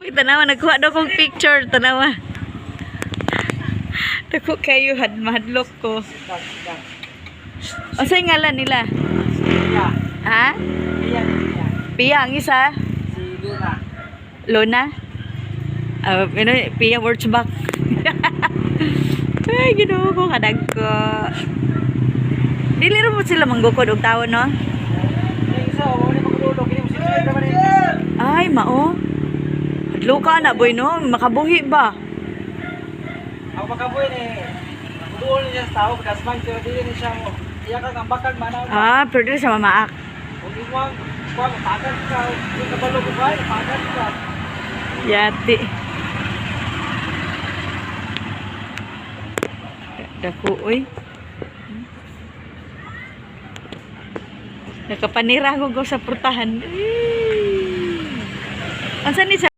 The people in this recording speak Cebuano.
Tanawa, nagkuha daw kong picture. Tanawa. Dako kayo, hadmadlok ko. Unsay ngalan nila? Pia. Ha? Pia, Pia. Pia ang isa? Si Luna. Lona? Pia Wurtzbach. Ay, Ginoo ko, kadagko. Dili ra mo sila manggukod og tawo, no? Yung isa, wala ni magdulo. Kini mo si Luna naman eh. Ay, mao. Hadlo ka na, boy, no? Makabuhi ba? Ako makabuhin eh. Duol niya sa tao, kasman, pero dili ni siya mo. Iya ka ang bakal man. Ah, pero dili sa mamaak. Kung imuang, kuha, mapagal ka. Yung kabalo ko ba, mapagal ka. Yati. Dako, oy. Nakapanira ko sa purtahan. Unsa ni sa